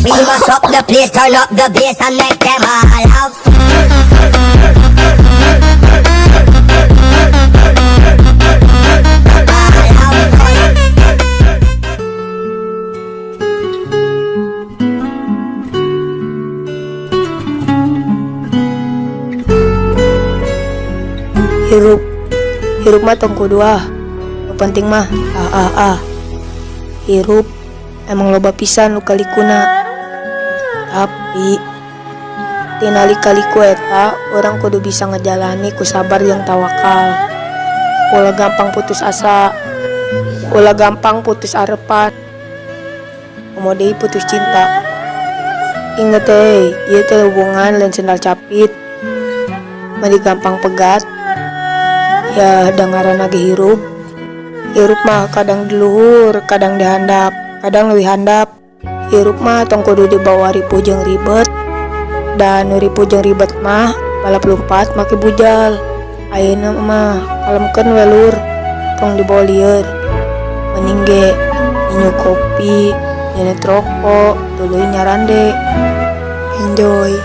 We must up the place, turn up the bass and make them all have all have fun. Hirup hirup mah tong kudu ah, nu penting mah ah ah ah. Hirup emang loba pisan lika-likuna, tapi tina lika-liku eta urang kudu bisa ngejalani ku sabar jeung tawakal. Ulah gampang putus asa, ulah gampang putus arepan, komo deui putus cinta. Inget eh, ieu teh hubungan lain sendal capit, meuni gampang pegat. Ya, da ngaranna ge hirup. Hirup mah kadang di luhur, kadang di handap, kadang leuwih handap. Hirup mah tong kudu dibawa ripuh jeung ribet, da nu ripuh jeung ribet mah balap lumpat make bujal. Ayeuna mah kalemkeun we, lur, tong dibawa lieur. Mending ge nyinyuk kopi, nyeuneu rokok, tuluy nyarande. Enjoy.